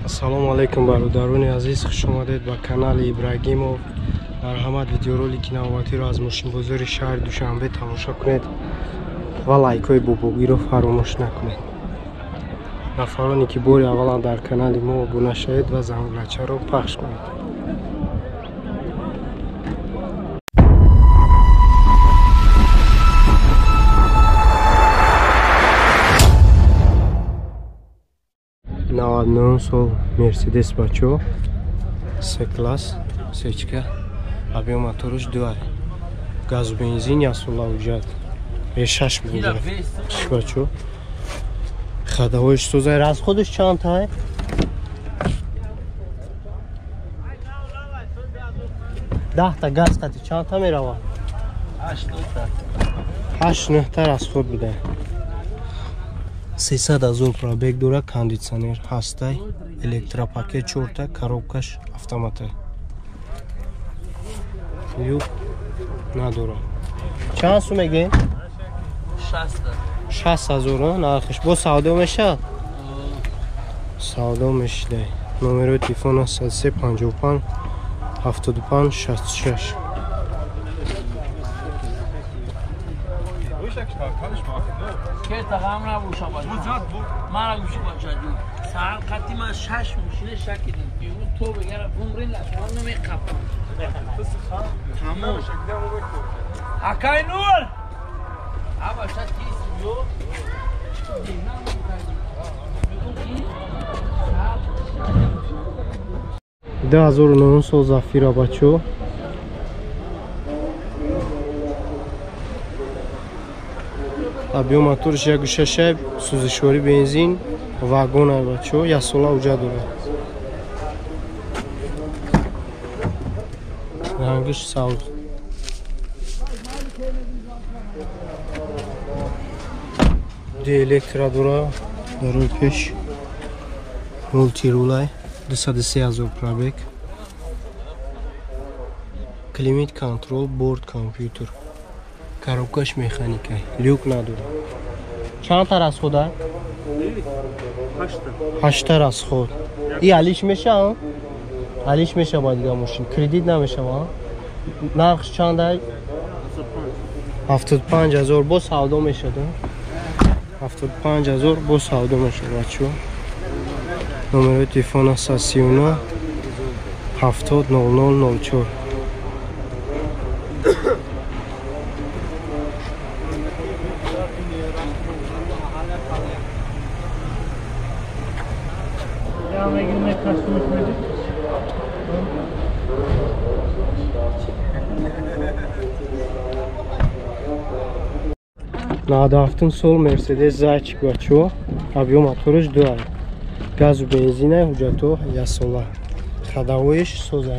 Ассалому алайкум бародарони азиз, хуш омадед ба канали Ибрагимов. Марҳамат, видеоролики навбатиро аз мошинбозори шаҳри Душанбе тамошо кунед ва лайкҳои бобогиро фаромӯш накунед. Нафароне ки бори аввалан дар канали мо обуна шавед ва зангулачаро пахш кунед. Сол Мерседес бачо С класс сечка объем моторуш 2 газ бензин ясула уҷад 6 меҷад бачо ходовоиш созай расходш чанд тай 10 та газ қати чанд та мерава 8 та расход буда 300 ҳазор пробег дора, кондитсионер ҳастай, электропакет 4та, коробкаш автомата. Люк надора. Чанд сум мегӯед? 60 ҳазор нархш. Бо савдо мешавад? Савдо мешидай. Номерои телефон 3 55 75 66. که تقام نبوشم مرا گوشی باشه جو سهل قطعی من شش ماشین شکیدم دیگه تو بگم بومرین لشمان نمیقپم تمام اکای نور آبا شد کیس جو ده هزار و 900 зафира бачо. Объем моторш 1.6, сӯзишворӣ бензин, вагон бачо, ясола уҷа дорад. Рангиш сабз. Ду электро дора, дарои пеш мултирулай, 203 ҳазор пробег. Климат контрол, борт компютер. Коробкаш механика, люк надорад. Чанд та расхода? 8 та расход. И алиш мешава? Алиш мешава дига мошин. Кредит намешава? Нархш чанд? 75 ҳазор бо савдо мешавад. 75 ҳазор бо савдо мешавад бачо. Номерои телефон 39 70 00 04. Надафтун сол Мерседес Зайчик бачо, объем моторш 2, газу бензина, ҳуҷҷато ясола. Ходовоиш соза,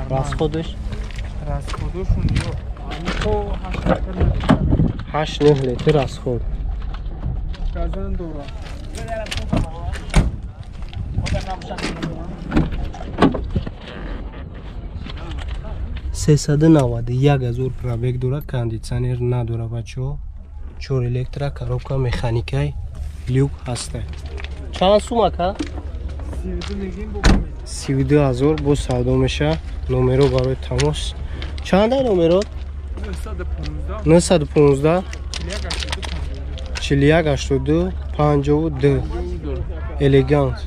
расходш 8 литр расход. Газан дора. 391 ҳазор пробег дора, кондитсионер надора бачо. 4 электро, коробка механикай, люк ҳаста. Чанд сум ака? 32 ҳазор бо савдо меша. Номеро барои тамос. Чанда номеро? 915 41 82 52. Элегант.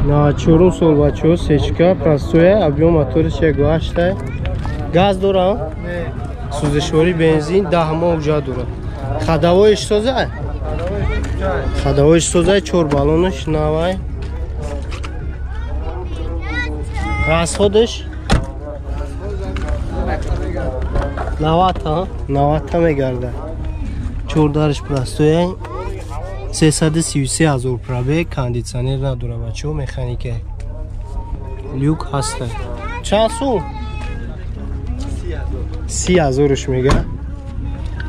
На чорум сол бачо сечка простоя, объем моториш 1.8, газ дора, сӯзишворӣ бензин, 10 моҳ уҷа дора. Ходовоиш соза? Ходовоиш соза, 4 баллонаш навай. Расходш 90 90 мегарда. 4 дарш простоя. 333 ҳазор пробег, кондитсионер надора бачо, механика. Люк ҳаста. Чанд сум? 30 000 мега.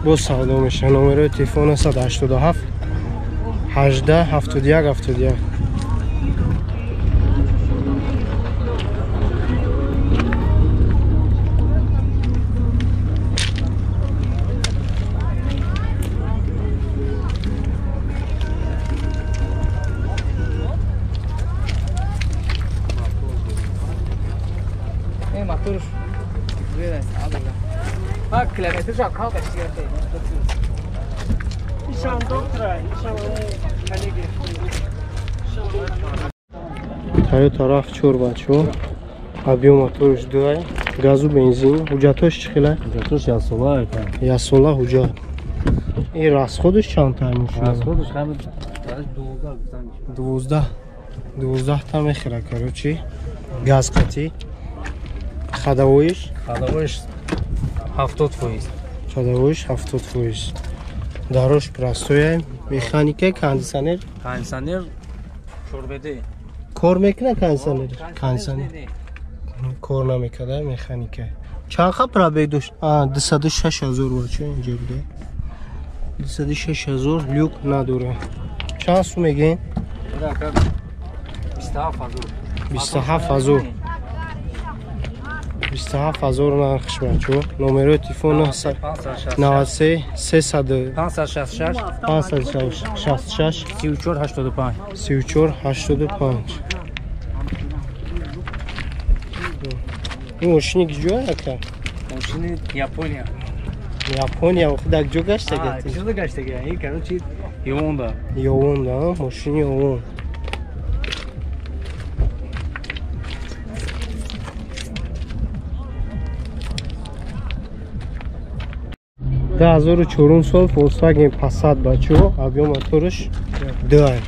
Боз савдо меша. Номерои телефон 187 18 71 71. Toyota RAV4 бачо, объем моторш 2, газу бензин, ҳуҷҷатош чӣ хела? Ҳуҷҷатош яксола ака. Яксола ҳуҷҷат. Ин расходаш чанд та мошин? Расходаш ҳама 12 12 та мехӯра, короче. Газ қатӣ. Ходовоиш? Ходовоиш 70%. Ходовоиш 70%. Дарош простоя, механика, кондиционер? Кондиционер чорбеде. Кор мекуна кондиционер? Кондиционер кор намекарда, механика. Чанд ха пробег дошт? 206 000 бача инҷа буда. 206 000 люк надора. Чанд сум мегӯем? 27 000. 27 000. 27 000 нархш бачо. Номерои телефон 93 300 566 566 34 85 34 85. Ин мошини киҷо ака? Мошини Япония. Япония охи дар куҷо гаштага? Куҷо гаштага? Ин короче Йонда. Йонда, мошини Йон. 2004 сол Volkswagen Passat бачо, объем моторш 2.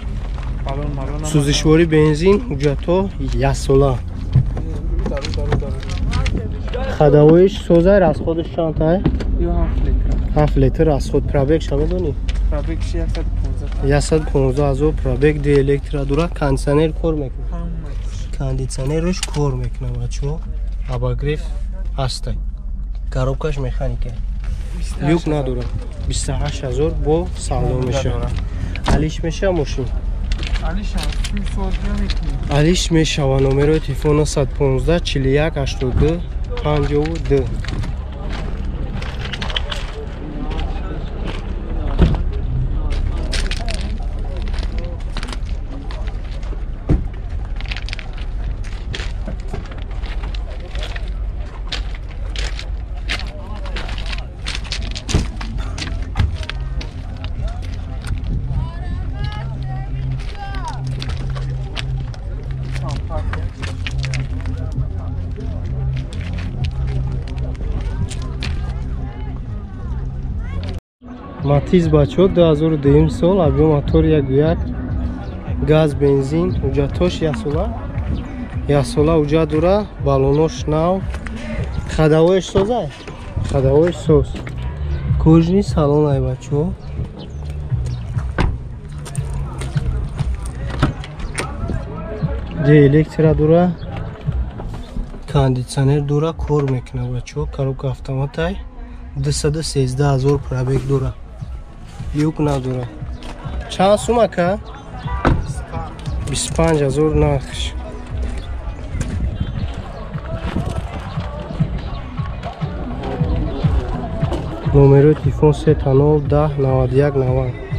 Сӯзишворӣ бензин, ҳуҷҷатҳо яксола. Ходовоиш созай, расходаш чанд тай? 7 литр расход. Пробег ша медонӣ? Пробегш 115. 115 000 пробег, ду электро дора, кондиционер кор мекунад. Кондиционерш кор мекунад бачо. Обогрев ҳастай. Коробкаш механика. Люк надорад. 28 000 бо савдо мешавад. Алиш мешава мошин? Алиш мешава. Номерои телефон 115 41 82 52. Матиз бачо 2002 сол, объем мотор 1.1, газ бензин, ҳуҷҷатош яксола. Яксола ҳуҷҷат дора, баллонош нав, ходовоиш созай? Ходовоиш соз. Кожаный салон ай бачо. Де электро дора, кондиционер дора, кор мекуна бачо, коробка автоматай. 213 000 пробег дора. Люк надора. Чанд сум ака? 25 000 нархш. Номерои телефон 3 0 10 91 90.